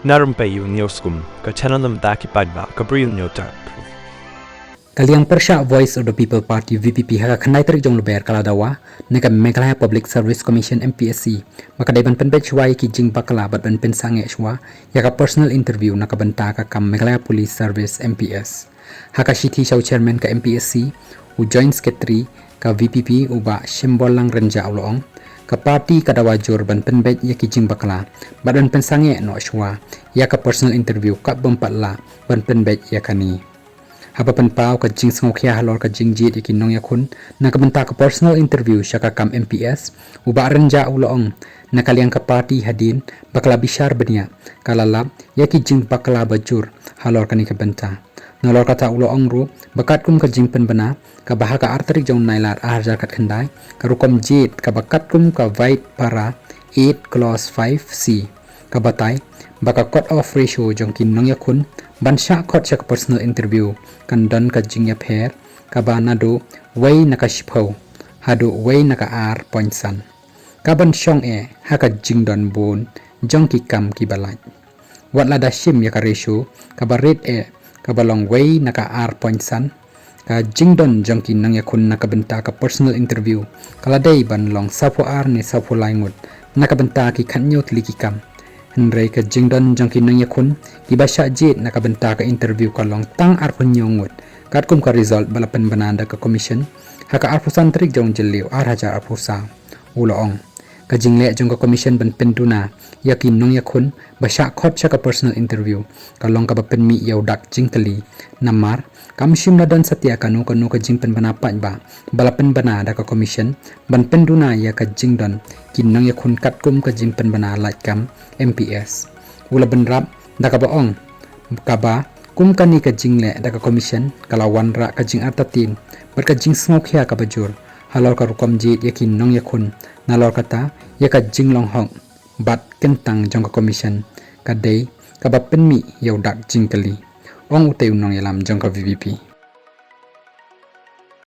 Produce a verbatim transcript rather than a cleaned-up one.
Na rympei ïa u News Kum, ka channel na bynta ki paidbah, ka Bri News Tap. Ka liang pyrshah Voice of the People Party, V P P, ha ka khyndai tarik jong Lber ka la dawa na ka Meghalaya Public Service Commission, M P S C, ba ka dei ban pynbeit shuwa ïa ki jingbakla bad ban pynsangeh shuwa ïa ka personal interview na ka bynta ka kam Meghalaya Police Service, M P S. Ha ka shithi sha u chairman ka M P S C, u Joint Secretary ka V P P, u Bah Shimbol Langrenja, u la ong, ka party ka dawa jur ban pynbeit ïa ki jingbakla bad ban pynsangeh noh shuwa ïa ka personal interview, katba ym pat lah ban pynbeit ïa kane. Haba pynpaw ka jingsngewkhia halor ka jingjied ïa ki nongïakhun na ka bynta ka personal interview sha ka kam M P S, u Bah Renja u la ong, na ka liang ka party hadien ba ka la bishar bniah, ka la lap ïa ki jingbakla ba jur halor kane ka bynta. Nalor kata u la ong ruh ba katkum ka jingpynbna kaba ha ka ar tarik jong Nailar ar hajar khatkhyndai, ka rukom jied kaba katkum ka Vaid Para eight clause five C, ka batai ba ka cut off ratio jong ki nongïakhun ban shah khot sha ka personal interview kan don ka jingïapher kaba naduh wei na ka shiphew haduh wei na ka ar point san, kaban shong eh ha ka jingdon bun jong ki kam kiba lait. Wat lada shim ïa ka ratio kaba rit eh kaba long wei na ka ar point san, ka jingdon jong ki nongïakhun na ka bynta ka personal interview ka la dei ban long sawphew ar ne sawphew lai ngut na ka bynta ki khathynñiew tylli ki kam. Hynrei ka jingdon jong ki nongïakhun kiba shah jied na ka bynta ka interview ka long tang arphew hynñiew ngut, katkum ka result ba la pynbna da ka commission ha ka arphew san tarik jong Jylliew ar hajar arphew saw, u la ong. Ka jingleh jong ka commission ban pynduna ïa ki nongïakhun ba shah khot sha ka personal interview ka long kaba pynmih ïa u dak jingkylli, namar kam shym la don satia kano kano ka jingpynbna paidbah ba la pynbna da ka commission ban pynduna ïa ka jingdon ki nongïakhun katkum ka jingpynbna laitkam M P S. U la bynrap da kaba ong, kaba kum kane ka jingleh da ka commission ka la wanrah ka jingartatien bad ka jingsngewkhia kaba jur halor ka rukom jied ïa ki nongïakhun, nalor kata ïa ka jinglong hok bad kyntang jong ka commission ka dei kaba pynmih ïa u dak jingkylli, ong utei u nongïalam jong ka V P P.